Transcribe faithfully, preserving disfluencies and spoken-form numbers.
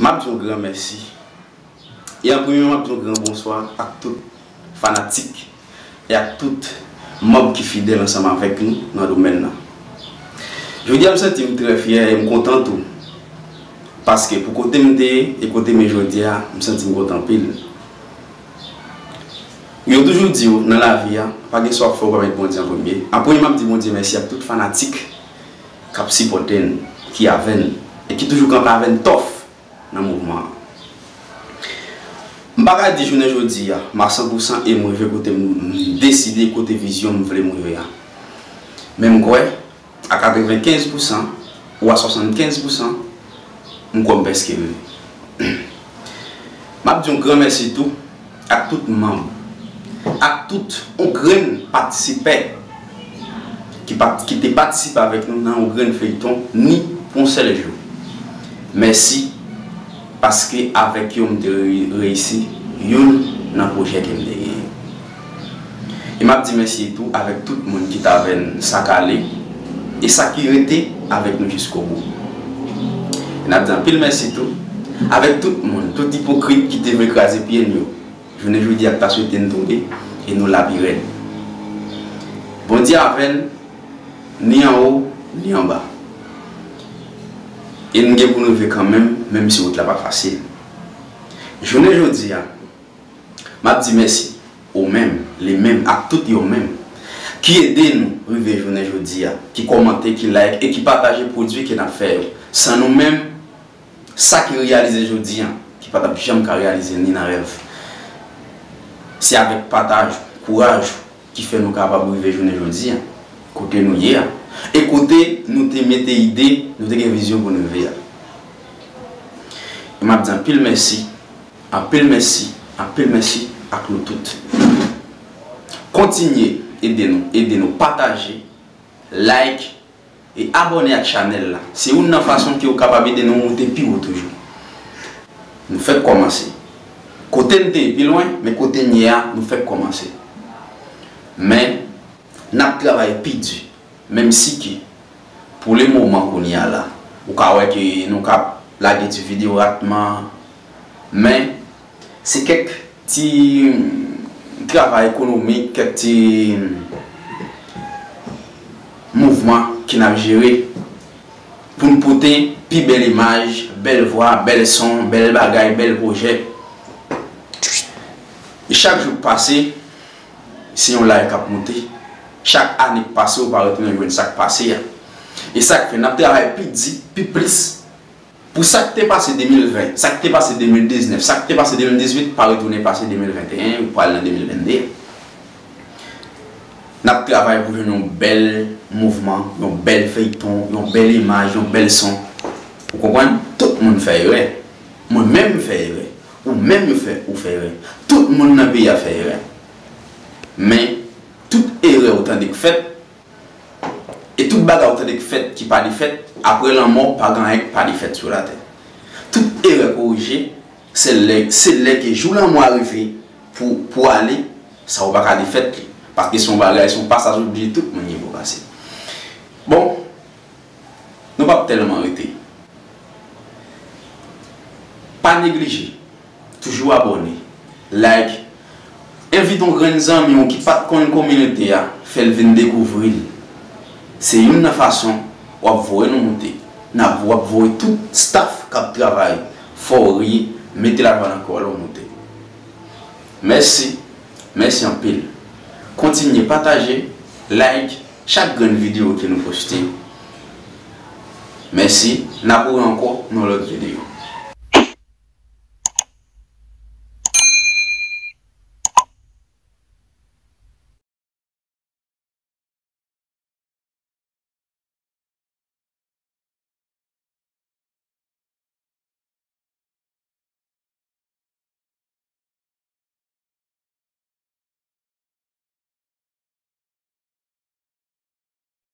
M ap di yon gran mèsi. E an premye, m ap di yon gran bonswa ak tout fanatik e ak tout manm ki fidèl ansanm avèk nou nan domèn nan. Jodi a, m santi m trè fyè e m kontan tou. Paske pou kote m te ye e kote m ye jodi a, m santi m kontan anpil. Yo toujou di w nan lavi a, pa gen sa w ap fè ou pa met Bondye an premye. An premye, m ap di Bondye mèsi ak tout fanatik k ap sipòte n, ki avè n, e ki toujou kanpe avè n tòf nan mouvman an. M pa ka di jounen jodi a, m a san pou san e m rive kote m, m deside, kote vizyon m vle m rive a. Men m kwè, a katrevenkenz pou san ou a swasannkenz pou san, m kwè m prèske rive. M ap di yon gran mèsi tou ak tout manm, ak tout yon grenn patisipè ki, pa, ki te patisipe avèk nou nan yon grenn feyton, ni pou yon sèl jou. Mèsi, paske avèk yo m te re-, reyisi youn nan pwojè ke m te genyen. E m ap di mèsi tou avèk tout moun ki t avè n sa k ale e sa ki rete avèk nou jiskobou. E n ap di anpil mèsi tou avèk tout moun, tout ipokrit ki te vle kraze pye n yo. Jounen jodi a, k ta swete n tonbe, e nou la pi rèd. Bondye avè n, ni anwo, ni anba. E n gen pou n rive kanmenm, menm si wout la pa fasil. Jounen jodi a, m ap di mèsi, ou menm, li menm, ak tout yo menm, ki ede nou rive jounen jodi a, ki kòmante, ki like, e ki pataje pwodui ke n ap fè yo. San nou menm, sa ki reyalize jodi a, ki pa t ap janm ka reyalize ni nan rèv. Se avèk pataj, kouraj, ki fè nou kapab rive jounen jodi a, kote nou ye a, e kote nou te mete ide, nou te gen vizyon pou n rive a. E m ap di anpil mèsi, anpil mèsi, anpil mèsi ak nou tout. Kontinye ede nou, ede nou pataje, like, e abòne ak chanèl la. Se youn nan fason ke w kapab ede nou moute pi wo toujou. Nou fèk kòmanse. Kote n te ye pi lwen, men kote n ye a, nou fèk kòmanse. Men, n ap travay pi di, menm si ke, pou le moman kounye a la, ou ka wè ke nou ka lage ti videyo ratman, men, se kèk ti, mm, travay ekonomik, kèk ti, mm, mouvman ke n ap jere pou n pote pi bèl imaj, bèl vwa, bèl son, bèl bagay, bèl pwojè. E chak jou k pase, se yon live k ap moute. Chak ane k pase, ou pa retounen jwenn sa k pase a. E sa k fè n ap travay pi di, pi plis, pou sa k te pase de mil ven, sa k te pase de mil diznèf, sa k te pase de mil dizuit, pa retounen pase de mil venteyen, ou pral nan de mil vennde. N ap travay pou jwenn yon bèl mouvman, yon bèl feyton, yon bèl imaj, yon bèl son. Ou konprann? Tout moun fè erè. Mwen menm, m fè erè. Ou menm, ou fè, ou fè erè. Tout moun nan peyi a fè erè. Men, tout erè ou tande k fèt, e tout bagay ou tande k fèt ki pa defèt, apre lanmò, pa gen anyen k pa defèt sou latè. Tout erè korije, se lè, se lè ke jou lanmò a rive pou, pou ale, sa ou pa ka defèt li. Paske se yon bagay, se yon pasaj oblije tout moun gen pou pase. Bon, nou p ap tèlman rete. Pa neglije, toujou abòne, like, envite yon grenn zanmi w ki pa t konn kominote a, fè l vin dekouvri l. Se youn nan fason w ap voye nou moute. N ap, w ap voye tout staff k ap travay, fè w ri, mete lajwa nan kè w, lè w moute. Mèsi, mèsi anpil. Kontinye pataje, like, chak grenn videyo ke nou poste. Mèsi, n ap wè ankò nan lòt videyo.